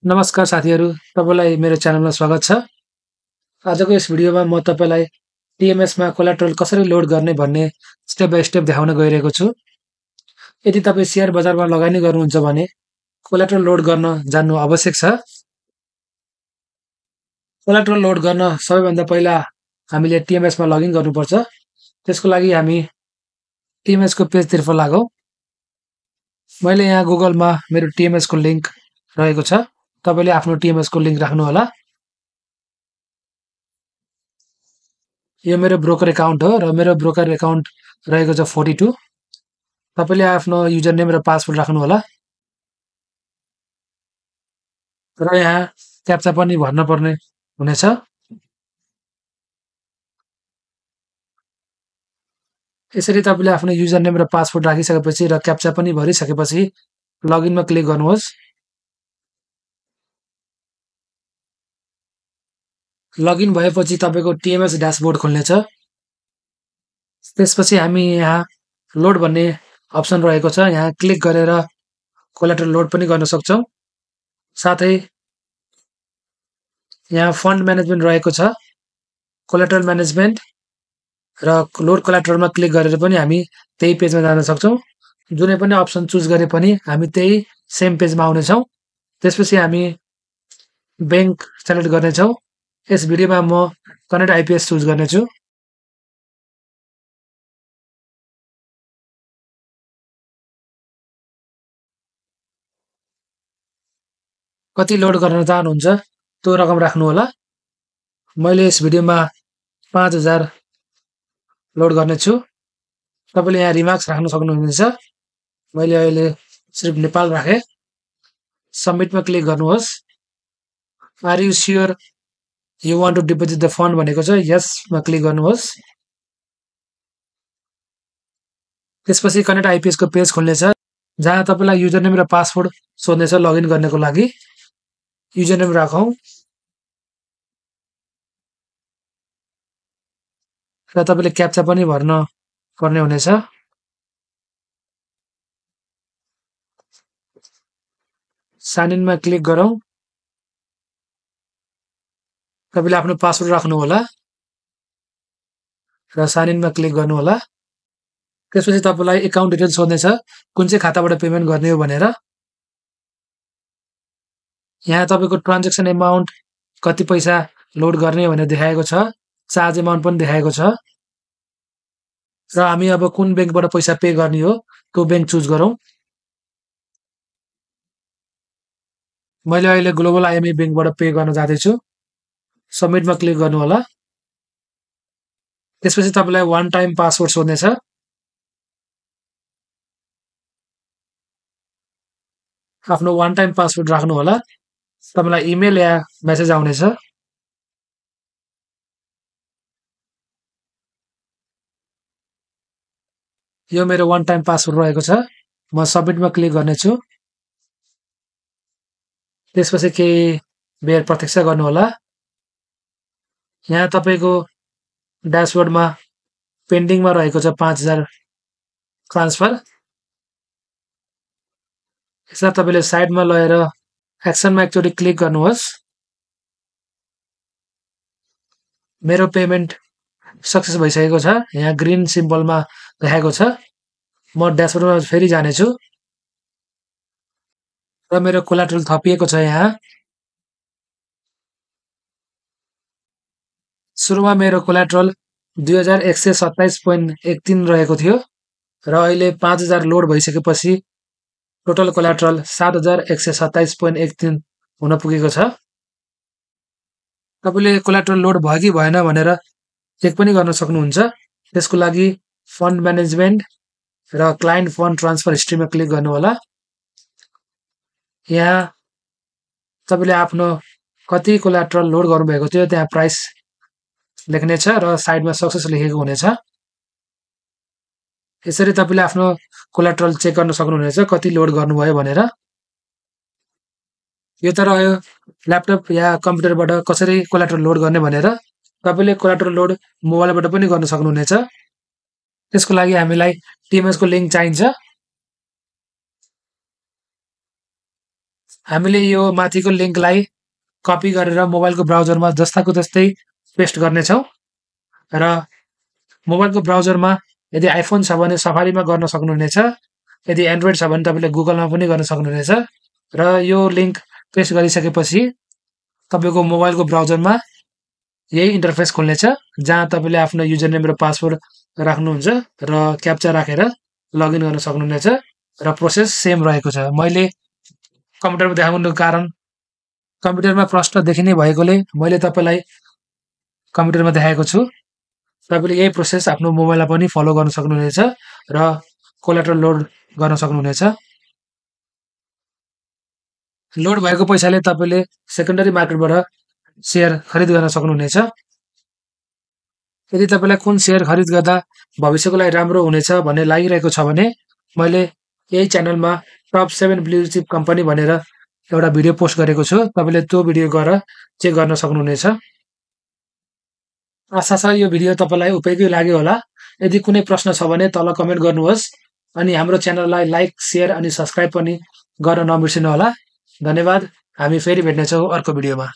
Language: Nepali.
नमस्कार साथीहरू, तपाईलाई मेरो च्यानलमा स्वागत छ। आजको यस भिडियोमा म तपाईलाई टिएमएसमा कोलाट्रल कसरी लोड गर्ने भन्ने स्टेप बाइ स्टेप देखाउन गइरहेको छु। यदि तपाईँ शेयर बजारमा लगानी गर्नुहुन्छ भने कोलाट्रल लोड गर्न जान्नु आवश्यक छ। कोलाट्रल लोड गर्न सबैभन्दा पहिला हामीले टिएमएसमा लगइन गर्नुपर्छ। त्यसको लागि हामी टिएमएसको पेजतर्फ लागौँ। मैले यहाँ गुगलमा मेरो टिएमएसको लिंक रहेको छ। तपाईले आफ्नो टिएमएसको लिंक राख्नु होला। यो मेरो ब्रोकर एकाउन्ट हो र मेरो ब्रोकर एकाउन्ट रहेको छ 42। तपाईले आफ्नो युजर नेम र पासवर्ड राख्नु होला र यहाँ क्याप्चा पनि भर्न पर्ने हुनेछ। यसरी तपाईले आफ्नो युजर नेम र पासवर्ड राखिसकेपछि र क्याप्चा पनि भरिसकेपछि लगइनमा क्लिक गर्नुहोस्। लगइन भएपछि तपाईको टिएमएस ड्याशबोर्ड खुल्नेछ। त्यसपछि हामी यहाँ लोड भन्ने अप्सन रहेको छ, यहाँ क्लिक गरेर कोलाट्रल लोड पनि गर्न सक्छौं। साथै यहाँ फन्ड म्यानेजमेन्ट रहेको छ, कोलाट्रल म्यानेजमेन्ट र लोड कोलाट्रलमा क्लिक गरेर पनि हामी त्यही पेजमा जान सक्छौं। जुनै पनि अप्सन चुज गरे पनि हामी त्यही सेम पेजमा आउनेछौं। त्यसपछि हामी बैंक सेलेक्ट गर्नेछौं। यस भिडियोमा म कनेक्ट आइपीएस चुज गर्नेछु। कति लोड गर्न चाहनुहुन्छ त्यो रकम राख्नु होला। मैले यस भिडियोमा 5000 लोड गर्नेछु। तपाईले यहाँ रिमार्क्स राख्न सक्नुहुनेछ। मैले अहिले सिर्फ नेपाल राखे। सबमिटमा क्लिक गर्नुहोस्। Are you sure you want to deposit the fund भनेको छ, यस मा क्लिक गर्नुहोस्। त्यसपछि कनेक्ट आइपीएस को पेज खुल्नेछ, जहाँ तपाईलाई युजर नेम र पासवर्ड सोध्नेछ लगइन गर्नको लागि। युजर नेम राखौं र तपाईले क्याप्चा पनि भर्न पर्ने हुनेछ। साइन इनमा क्लिक गरौँ। तपाईले आफ्नो पासवर्ड राख्नु होला र साइन इनमा क्लिक गर्नु होला। त्यसपछि तपाईलाई एकाउन्ट डिटेल सोध्नेछ, कुन चाहिँ खाताबाट पेमेन्ट गर्ने हो भनेर। यहाँ तपाईको ट्रान्ज्याक्सन अमाउन्ट कति पैसा लोड गर्ने भनेर देखाएको छ, चार्ज अमाउन्ट पनि देखाएको छ र हामी अब कुन बैंकबाट पैसा पे गर्ने हो त्यो बैंक चुज गरौँ। मैले अहिले ग्लोबल आईएमई बैंकबाट पे गर्न जाँदैछु। सबमिटमा क्लिक गर्नु होला। त्यसपछि तपाईलाई वान टाइम पासवर्ड सोध्नेछ। आफ्नो वान टाइम पासवर्ड राख्नु होला। तपाईलाई इमेल या मेसेज आउनेछ। यो मेरो वान टाइम पासवर्ड रहेको छ। म सबमिटमा क्लिक गर्नेछु। त्यसपछि केही बेर प्रतीक्षा गर्नु होला। यहाँ तपाईको ड्याशबोर्डमा पेन्डिङमा रहेको छ 5000 ट्रान्सफर। यसलाई तपाईले साइडमा लगेर एक्सनमा एकचोटी क्लिक गर्नुहोस्। मेरो पेमेन्ट सक्सेस भइसकेको छ। यहाँ ग्रीन सिम्बलमा देखाएको छ। म ड्याशबोर्डमा फेरि जानेछु र मेरो कोलाट्रल थपिएको छ। यहाँ सुरुमा मेरो कोलाट्रल 2127.13 रहेको थियो र अहिले 5000 लोड भइसकेपछि टोटल कोलाट्रल 7127.13 हुन पुगेको छ। तपाईले कोलाट्रल लोड भयो कि भएन भनेर चेक पनि गर्न सक्नुहुन्छ। त्यसको लागि फन्ड म्यानेजमेन्ट र क्लाइन्ट फन्ड ट्रान्सफर हिस्ट्रीमा क्लिक गर्नु होला। यहाँ तपाईले आफ्नो कति कोलाट्रल लोड गर्नुभएको थियो त्यहाँ प्राइस लेख्नेछ र साइडमा सक्सेस लेखेको हुनेछ। यसरी तपाईले आफ्नो कोलाट्रल चेक गर्न सक्नुहुनेछ कति लोड गर्नुभयो भनेर। यो त रह्यो ल्यापटप या कम्प्युटरबाट कसरी कोलाट्रल लोड गर्ने भनेर। तपाईले कोलाट्रल लोड मोबाइलबाट पनि गर्न सक्नुहुनेछ। त्यसको लागि हामीलाई टिएमएस को लिंक चाहिन्छ। हामीले यो माथिको लिंकलाई कपी गरेर मोबाइलको ब्राउजरमा जस्ताको त्यस्तै पेस्ट गर्नेछौँ र मोबाइलको ब्राउजरमा यदि आइफोन छ भने सफारीमा गर्न सक्नुहुनेछ। यदि एन्ड्रोइड छ भने तपाईँले गुगलमा पनि गर्न सक्नुहुनेछ र यो लिंक पेस्ट गरिसकेपछि तपाईँको मोबाइलको ब्राउजरमा यही इन्टरफेस खुल्नेछ जहाँ तपाईँले आफ्नो युजर नेम र पासवर्ड राख्नुहुन्छ र क्याप्चा राखेर लगइन गर्न सक्नुहुनेछ र प्रोसेस सेम रहेको छ। मैले कम्प्युटरमा देखाउनुको कारण कम्प्युटरमा प्रश्न देखिने भएकोले मैले तपाईलाई कम्प्युटरमा देखाएको छु। तपाईले यही प्रोसेस आफ्नो मोबाइलमा पनि फलो गर्न सक्नुहुनेछ र कोल्याटरल लोड गर्न सक्नुहुनेछ। लोड भएको पैसाले तपाईले सेकेन्डरी मार्केटबाट शेयर खरिद गर्न सक्नुहुनेछ। यदि तपाईलाई कुन शेयर खरिद गर्दा भविष्यको लागि राम्रो हुनेछ भन्ने लागिरहेको छ भने मैले यही च्यानलमा टप 7 ब्लू चिप कम्पनी भनेर एउटा भिडियो पोस्ट गरेको छु। तपाईले त्यो भिडियो गएर चेक गर्न सक्नुहुनेछ। आशा छ यो भिडियो तपाईलाई उपयोगी लाग्यो होला। यदि कुनै प्रश्न छ भने तल कमेन्ट गर्नुहोस् अनि हाम्रो च्यानललाई लाइक, शेयर अनि सब्स्क्राइब पनि गर्न नबिर्सिनु होला। धन्यवाद। हामी फेरि भेट्नेछौँ अर्को भिडियोमा।